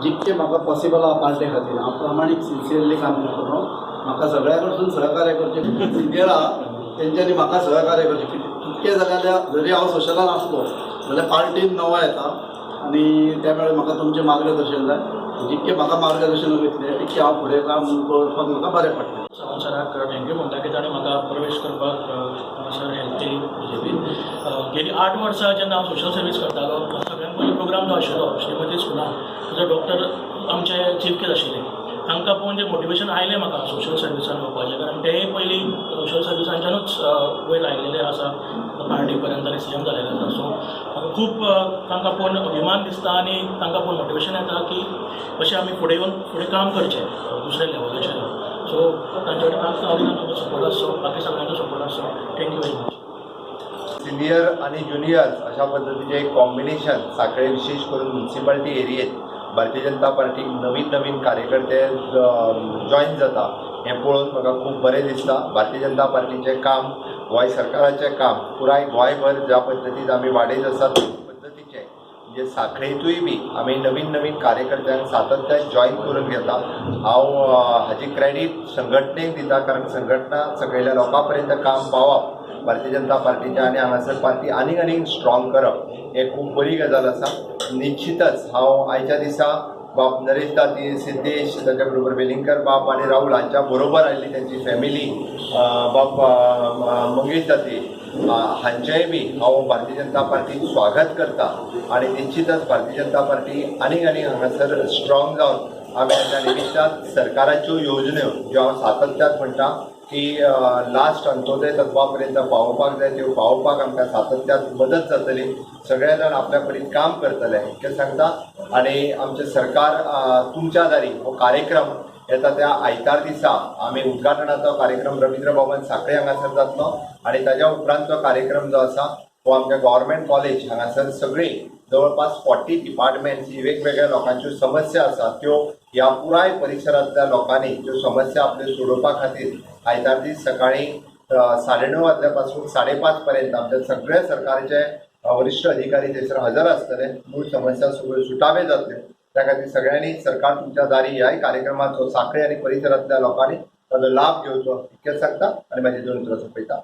जितकें म्हाका पॉसिबल आहा पार्टे खातीर हांव प्रामाणीक सिन्सियरली काम करतलो. म्हाका सगळ्या कडसून सहकार्य करचें, सिनियर आहा तेंच्यांनी म्हाका सहकार्य करचें. कितकें जालें जाल्यार जरी हांव सोशलान आसलो जाल्यार पार्टीन नवो येता आनी त्या वेळार म्हाका तुमचें मार्गदर्शन जाय. जितकें म्हाका मार्गदर्शन वयतलें तितकें हांव फुडें काम करपाक म्हाका बरें पडटलें. सावंत सराक thank you म्हणटा की ताणें म्हाका प्रवेश करपाक हांगासर हेल्प केली बीजेपीन. गेली 8 वर्सां जेन्ना हांव सोशल सर्वीस करतालो, सगळ्यांत पयलो प्रोग्राम जो आशिल्लो श्रीमती स्कुलान, ताजो डॉक्टर आमचे चीफ गेस्ट आशिल्ले. तांकां पळोवन जें मोटिवेशन आयलें म्हाका सोशल सर्विसान येवपाचें, कारण तेय पयलीं सोशल सर्विसांच्यानूच वयर आयिल्ले आसा पार्टी पर्यंत आनी सीएम जालेले आसा. सो म्हाका खूब तांकां पळोवन अभिमान दिसता आनी तांकां पळोवन मोटिवेशन येता की अशें आमी फुडें येवन फुडें काम करचें दुसऱ्या लेवलाचेर. सो तांचे कडेन तांचो सपोर्ट आसचो, बाकी सगळ्यांचो सपोर्ट आसचो. Thank you very much. Senior आणि ज्युनियर्स अशा पद्दतीचें एक कॉम्बिनेशन साखळे, विशेष करून म्युन्सिपाल्टी एरियेत भारतीय जनता पार्टीक नवीन नवीन कार्यकर्ते जॉयन जाता हें पळोवन म्हाका खूब बरें दिसता. भारतीय जनता पार्टीचें काम, गोंय सरकाराचें काम पुराय गोंयभर ज्या पद्दतीन आमी वाडयत आसात, त्या पद्दतीचें म्हणजे साखळेंतूय बी आमी नवीन नवीन कार्यकर्त्यांक सातत्यान जॉयन करून घेता. हांव हाजी क्रेडीट संघटनेक दिता, कारण संघटना सगळ्या लोकां पर्यंत काम पावप भारतीय जनता पार्टीच्या आनी हांगासर पार्टी आनीक आनीक स्ट्रॉंग करप हें खूब बरी गजाल आसा. निश्चितच हांव आयच्या दिसा बाब नरेश दाती, सिद्धेश, ताच्या बरोबर वेलिंगकर बाब आनी राहुल हांच्या बरोबर आयिल्ली त्यांची फॅमिली, बाब मंगेश दाती हांचेय बी हांव भारतीय जनता पार्टीत स्वागत करता. आनी निश्चितच भारतीय जनता पार्टी आनीक आनीक हांगासर स्ट्रॉंग जावन आमी त्या निमित्तान सरकाराच्यो योजण्यो ज्यो हांव सातत्यान म्हणटा की लास्ट अंत्योदय तत्वा पर्यंत पावोवपाक जाय, त्यो पावोवपाक आमकां सातत्यान मदत जातली. सगळे जाण आपल्या परीन काम करतले इतकें सांगता. आनी आमचें सरकार तुमच्या दारी हो कार्यक्रम येता त्या आयतार दिसा आमी उद्घाटनाचो कार्यक्रम रवींद्र भवन साखळे हांगासर जातलो आनी ताज्या उपरांतचो कार्यक्रम जो आसा हो आमच्या गव्हर्मेंट कॉलेज हांगासर सगळीं जवळपास 40 डिपार्टमेंट्स ही वेगवेगळ्या लोकांच्यो समस्या आसा, त्यो ह्या पुराय परिसरांतल्या लोकांनी त्यो समस्या आपल्यो सोडोवपा खातीर आयतार दीस सकाळी 9:30 वाजल्या पासून 5:30 पर्यंत आमच्या सगळ्या सरकारचे वरिश्ठ अधिकारी थंयसर हजर आसतले. मूळ समस्या सगळ्यो सुटावे जातल्यो. त्या खातीर सगळ्यांनी सरकार तुमच्या दारी ह्याय कार्यक्रमाचो साखळे आनी परिसरांतल्या लोकांनी ताजो लाभ घेवचो इतकेंच सांगता आनी म्हाजी दोन उतरां सोंपयता.